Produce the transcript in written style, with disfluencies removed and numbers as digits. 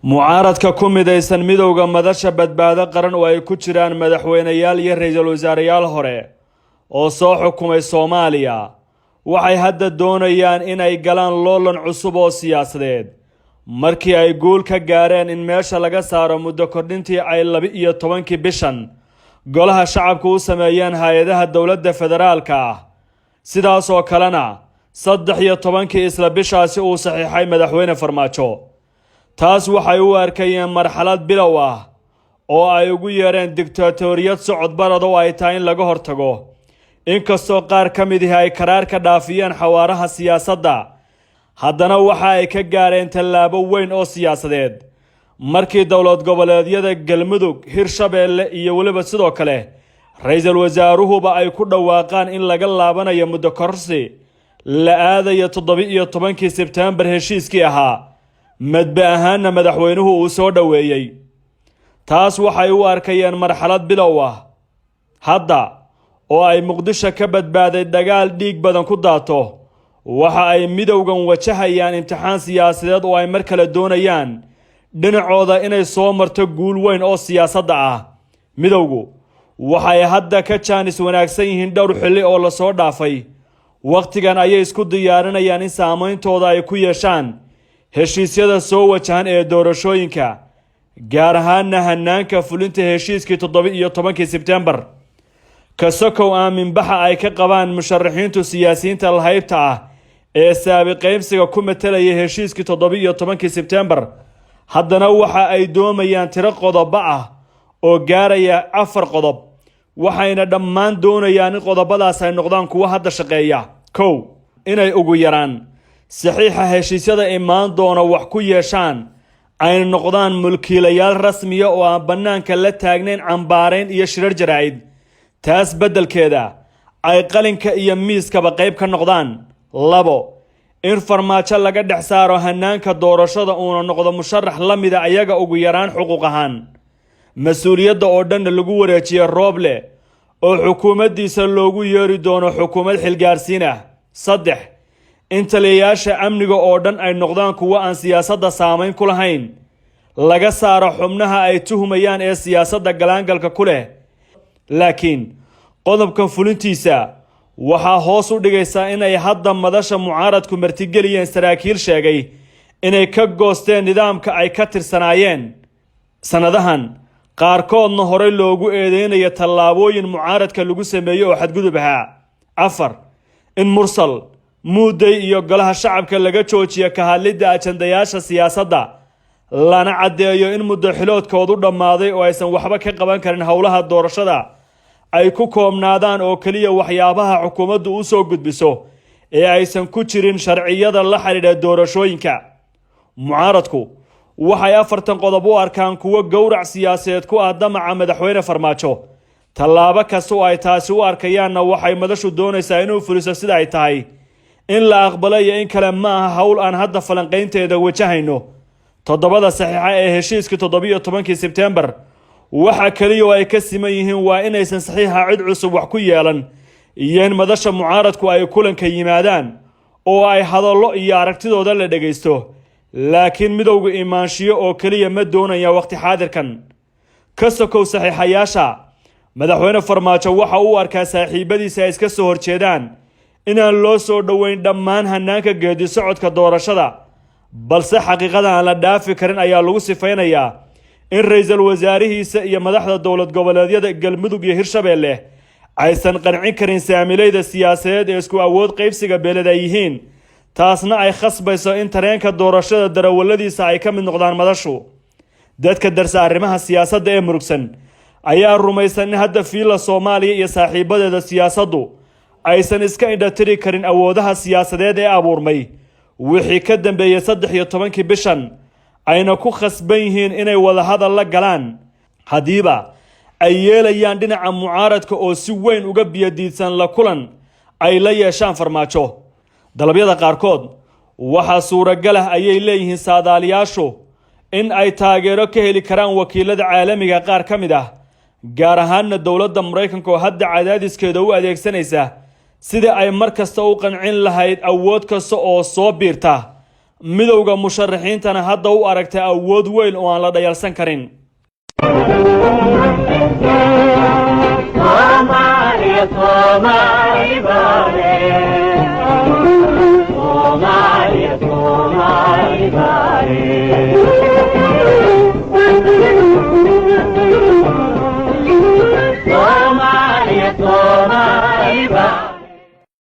Mucaaradka ku midaysan Midowda Madasha Badbaado Qaran, oo ay ku jiraan madaxweyneyaal iyo ra-iisul wasaareyaal hore oo soo xukumay Soomaaliya, waxay hadda doonayaan inay galaan loolan cusub oo siyaasadeed, markii ay guul ka gaareen in meesha laga saaro muddo kordhintii ay 12-kii bishan Golaha Shacabku u sameeyeen hay-adaha dowladda federaalka ah, sidaas oo kalena 13-kii isla bishaasi uu saxiixay Madaxweyne Farmaajo. Taas waxay u arkayeen marxalad bilow ah oo ay ugu yeereen digtaatoriyad socod barad oo ay tahay in laga hortago. Inkastoo qaar ka mid ihi ay karaar ka dhaafiyeen xawaaraha siyaasadda, haddana waxa ay ka gaareen tallaabo weyn oo siyaasadeed markii dowlad goboleedyada Galmudug, Hirshabeelle iyo weliba sidoo kale ra-iisul wasaaruhuba ay ku dhawaaqaan in laga laabanayo muddo kororsi la aadayo 17-kii Sebtembar heshiiskii ahaa, madba ahaanna madaxweynuhu uu soo dhoweeyey. Taas waxay u arkayeen marxalad bilow ah. Hadda oo ay Muqdisho ka badbaaday dagaal dhiig badan ku daato, waxa ay midowgan wajahayaan imtixaan siyaasadeed oo ay mar kale doonayaan dhinacooda inay soo marto guul weyn oo siyaasadda ah. Midowgu waxay hadda ka jaanis wanaagsan yihiin dhowr xilli oo lasoo dhaafay. Wakhtigan ayay isku diyaarinayaan in saameyntooda ay ku yeeshaan heshiisyada soo wajahan ee doorashooyinka, gaar ahaana hanaanka fulinta heshiiskii 17-kii Sebtembar. Kasokow aaminbaxa ay ka qabaan musharaxiintu siyaasiyiinta lahaybta ah ee saabiqaybsiga ku matalaya heshiiskii 17-kii Sebtembar, haddana waxa ay doomayaan tiro qodobo ah oo gaaraya afar qodob, waxayna dhammaan doonayaan in qodobadaas ay noqdaan kuwo hadda shaqeeya. 1, inay ugu yaraan saxiixa heshiisyada imaan doona wax ku yeeshaan, ayna noqdaan mulkiilayaal rasmiya oo aan bannaanka la taagnayn cambaarayn iyo shirar jaraa'id, taas beddelkeeda ay qalinka iyo miiskaba qayb ka noqdaan. 2, in Farmaajo laga dhex saaro hanaanka doorashada, uuna noqdo musharax la mida ayaga ugu yaraan xuquuq ahaan, mas-uuliyadda oo dhanna lagu wareejiye Rooble oo xukuumaddiisa loogu yeeri doono xukuumad xilgaarsiin ah. 3, in taliyayaasha amniga oo dhan ay noqdaan kuwo aan siyaasadda saamayn ku lahayn, laga saaro xubnaha ay tuhumayaan ee siyaasadda galaangalka ku leh. Laakiin qodobkan fulintiisa waxaa hoos u dhigaysaa inay hadda madasha mucaaradku martigeliyeen saraakiil sheegay inay ka goosteen nidaamka ay ka tirsanaayeen sannadahan, qaarkoodna horey loogu eedeynayo tallaabooyin mucaaradka lagu sameeyey oo xadgudub ahaa. 4, in Mursal, Muudey iyo Golaha Shacabka laga joojiyo ka hadlidda ajandayaasha siyaasadda, lana caddeeyo in muddo xiloodkoodu dhammaaday oo aysan waxba ka qaban karin howlaha doorashada, ay ku koobnaadaan oo keliya waxyaabaha xukuumaddu u soo gudbiso ee aysan ku jirin sharciyada la xidhiidha doorashooyinka. Mucaaradku waxay afartan qodob u arkaan kuwo gowrac siyaasadeed ku ah damaca Madaxweyne Farmaajo. Tallaabo kasta oo ay taasi u arkayaanna waxay madashu doonaysaa inuu fuliso sida ay tahay. In la aqbalo iyo in kale ma aha howl aan hadda falanqaynteeda wajahayno. Toddobada saxiixa ee heshiiskii 17-kii Sebtembar waxa keliya oo ay ka siman yihiin waa inaysan saxiixa cid cusub wax ku yeelan iyo in madasha mucaaradku ay kulanka yimaadaan oo ay hadallo iyo aragtidooda la dhegaysto, laakiin midowga imaanshiyo oo keliya ma doonaya waqti xaadirkan. Ka sokow saxiixayaasha, Madaxweyne Farmaajo waxa uu arkaa saaxiibadiisa ay iska soo horjeedaan inaan loo soo dhoweyn dhammaan hanaanka geedi socodka doorashada, balse xaqiiqada aan la dhaafi karin ayaa lagu sifaynayaa in ra-iisul wasaarihiisa iyo madaxda dowlad goboleedyada Galmudug iyo Hirshabeelle aysan qancin karin saamilayda siyaasadeed ee isku awood qaybsiga beeled ay yihiin, taasna ay khasbayso in tareenka doorashada darawaladiisa ay ka mid noqdaan madashu. Dadka darsa arrimaha siyaasadda ee murugsan ayaa rumaysan in hadda Fiila Soomaaliya iyo saaxiibadeeda siyaasaddu aysan iska indhatiri karin awoodaha siyaasadeed ee abuurmay wixii ka dambeeyey 13-kii bishan, ayna ku khasban yihiin inay wadahadal la galaan, haddiiba ay yeelayaan dhinaca mucaaradka oo si weyn uga biyadiidsan la kulan ay la yeeshaan Farmaajo. Dalabyada qaarkood waxaa suuragal ah, ayay leeyihiin saadaaliyaashu, in ay taageero ka heli karaan wakiilada caalamiga qaar ka mid ah, gaar ahaana dowladda Maraykanka oo hadda cadaadiskeeda u adeegsanaysa sidii ay mar kasta u qancin lahayd awood kasta oo soo biirta. Midowda Musharaxiintana hadda u aragtay awood weyn oo aan la dhayalsan karin. Soomaaliya, Soomaali baale. Soomaaliya, Soomaali baale.